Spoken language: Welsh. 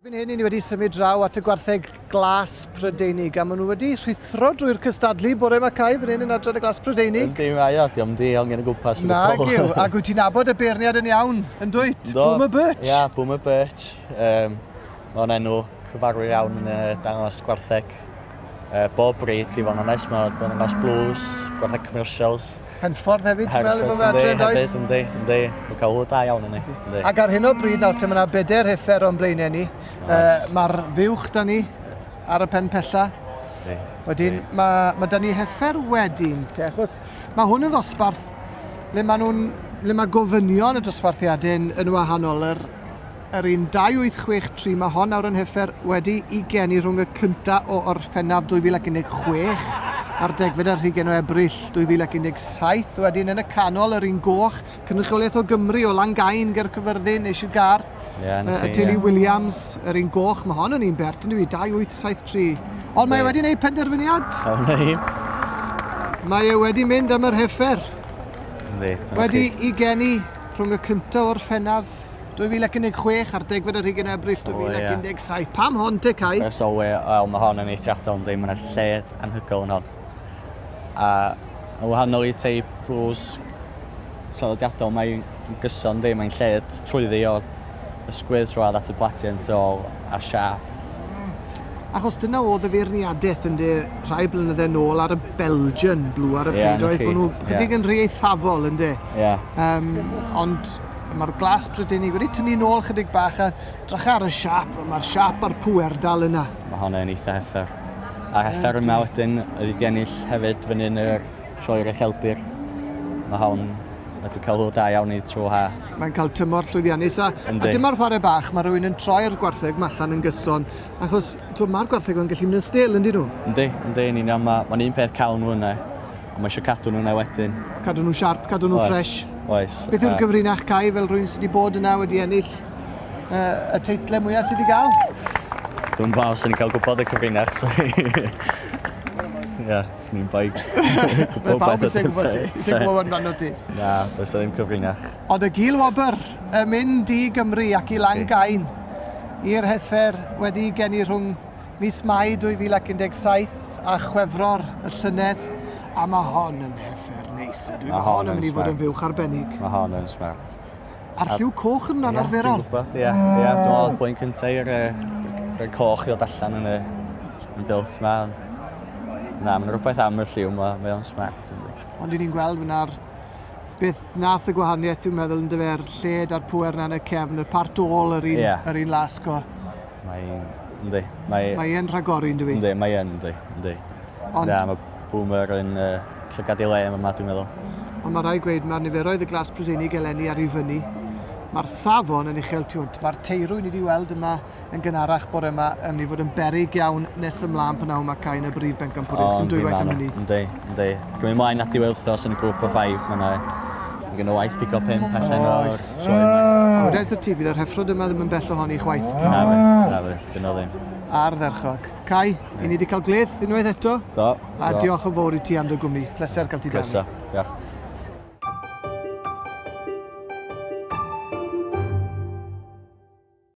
Erbyn hyn, ni wedi symud draw at y gwartheg glas Prydeinig, a maen nhw wedi rhuthro drwy'r cystadlu bore yma Cai, fan hyn yn adran y glas Prydeinig. Yndi, mae o, diolch di angen o gwmpas. Nag yw, ac wyt ti'n nabod y beirniad yn iawn, yn dwyt? Boomer Birch. Ia, Boomer Birch. Um, Mae'n enw cyfarwydd iawn yn y dangos gwartheg. Bob bryd, i fod yn onest, mae'n dangos blues, gwartheg commercials. Henffordd hefyd, ti'n meddwl, efo fe adre, yn does? Hefyd, yndi, yndi. Mae'n cael hwyl da iawn yn ni. Ac ar hyn o bryd nawr, te, mae yna bedair heffer o'n blaenau ni. Uh, Mae'r fuwch da ni ar y pen pella. Wedyn, mae, mae da ni heffer wedyn, te, achos mae hwn yn ddosbarth le mae nhw'n le mae gofynion y dosbarthiadau yn, yn wahanol. Yr, Yr un 2863 mae hon nawr yn heffer wedi i geni rhwng y cynta o Orffennaf 2016 a'r degfed ar hugain o Ebrill 2017. Wedyn yn y canol yr un goch, cynrychiolaeth o Gymru o Langain ger Cyfyrddin neu Sir Gâr. Yeah, y teulu yeah. Williams, yr un goch, mae hon yn un bert yn dwi, 2873. Ond mae e wedi gwneud penderfyniad. O, neu. Mae e wedi mynd am yr heffer. Yndi. Wedi i geni rhwng y cynta o'r Orffennaf 2016 a'r degfed ar hugain Ebrill 2017. Pam hon te, Cai? First of all, wel, mae hon yn eithriadol, yndi. Mae'n lled anhygoel yn hon. A yn wahanol i teip blues traddodiadol, mae'n gyson, yndi. Mae'n lled trwyddi o'r ysgwydd trwad at y platian tu ôl a siâp. Achos dyna oedd y feirniadaeth yn de rhai blynydde nôl ar y Belgian Blue ar y Ie, pryd oedd 'na bod nhw chi, chydig ie. yn rhy eithafol yn de. Ie. Um, ond mae'r glas Prydeinig wedi tynnu nôl chydig bach a drycha ar y siâp, mae'r siâp a'r pŵer dal yna. Mae hon yn eitha heffer. A heffer yma wedyn wedi di ennill hefyd fyny yn yr sioe'r ucheldir. Mae hon wedi cael hwyl da iawn i trwy ha. Mae'n cael tymor llwyddiannus a, a dyma'r chwarae bach, mae rhywun yn troi'r gwartheg ma allan yn gyson, achos mae'r gwartheg yn gallu mynd yn stil, yndyn nhw? Yndi, yndi, yn union. Mae'n ma un peth cael nhw yna, ond mae eisiau cadw nhw yna wedyn. Cadw nhw'n siarp, cadw nhw'n ffresh. Oes. Beth yw'r gyfrinach Cai fel rhywun sydd wedi bod yna wedi ennill uh, y teitle mwyaf sydd wedi gael? Dwi'n gwybod os o'n i'n cael gwybod y cyfrinach, sorry. Ie, swn i'n bai. Mae pawb eisiau gwybod ti, eisiau gwybod amdano ti. Na, does ddim cyfrinach. Ond y gil wobr yn mynd i Gymru ac i Langain i'r heffer wedi geni rhwng mis Mai 2017 a Chwefror y llynedd, a mae hon yn heffer neis. Mae, mae hon yn mynd i fod yn fuwch arbennig. Mae hon yn smart. A'r lliw coch yn anarferol. Ie, dwi'n gwybod, ie. Ie, dwi'n meddwl blwyddyn cyntaf i'r uh, coch i ddod allan yn y yn bilth ma. Na, mae'n rhywbeth am y lliw ma, mae o'n smart. Ond i ni'n gweld fyna'r beth nath y gwahaniaeth, dwi'n meddwl, yn dyfer'r lled a'r pwer na yn y cefn, y part ôl yr un, yeah. yr un lasg o. Mae'n, yndi. Mae, mae e'n rhagori, ynddi? Yndi, mae e'n, yndi, yndi. Ond... Na, mae Boomer yn uh, llygad ei le yma, dwi'n meddwl. Ond mae rhaid gweud, mae'r niferoedd y glas Prydeinig eleni ar ei fyny. Mae'r safon yn uchel tu hwnt. Mae'r teirw ni wedi weld yma yn gynharach bore yma yn mynd i fod yn beryg iawn nes ymlaen pan mae Cain y brif bencampwriaeth. Dim dwywaith am hynny. Yndi, yndi. Ac yn mynd mlaen at diwedd wythnos yn y grŵp o 5, mae yna Mae gen o waith pigo pump allan o'r sioe yma. A wedyn wrth ti, bydd yr heffrod yma ddim yn bell ohoni chwaith. Na fydd, na fydd, dyn nhw ddim. Ardderchog. Cai, i ni wedi cael gwledd unwaith eto. Do. A diolch yn fawr i ti am dy gwmni. Pleser cael ti dan. Croeso, diolch.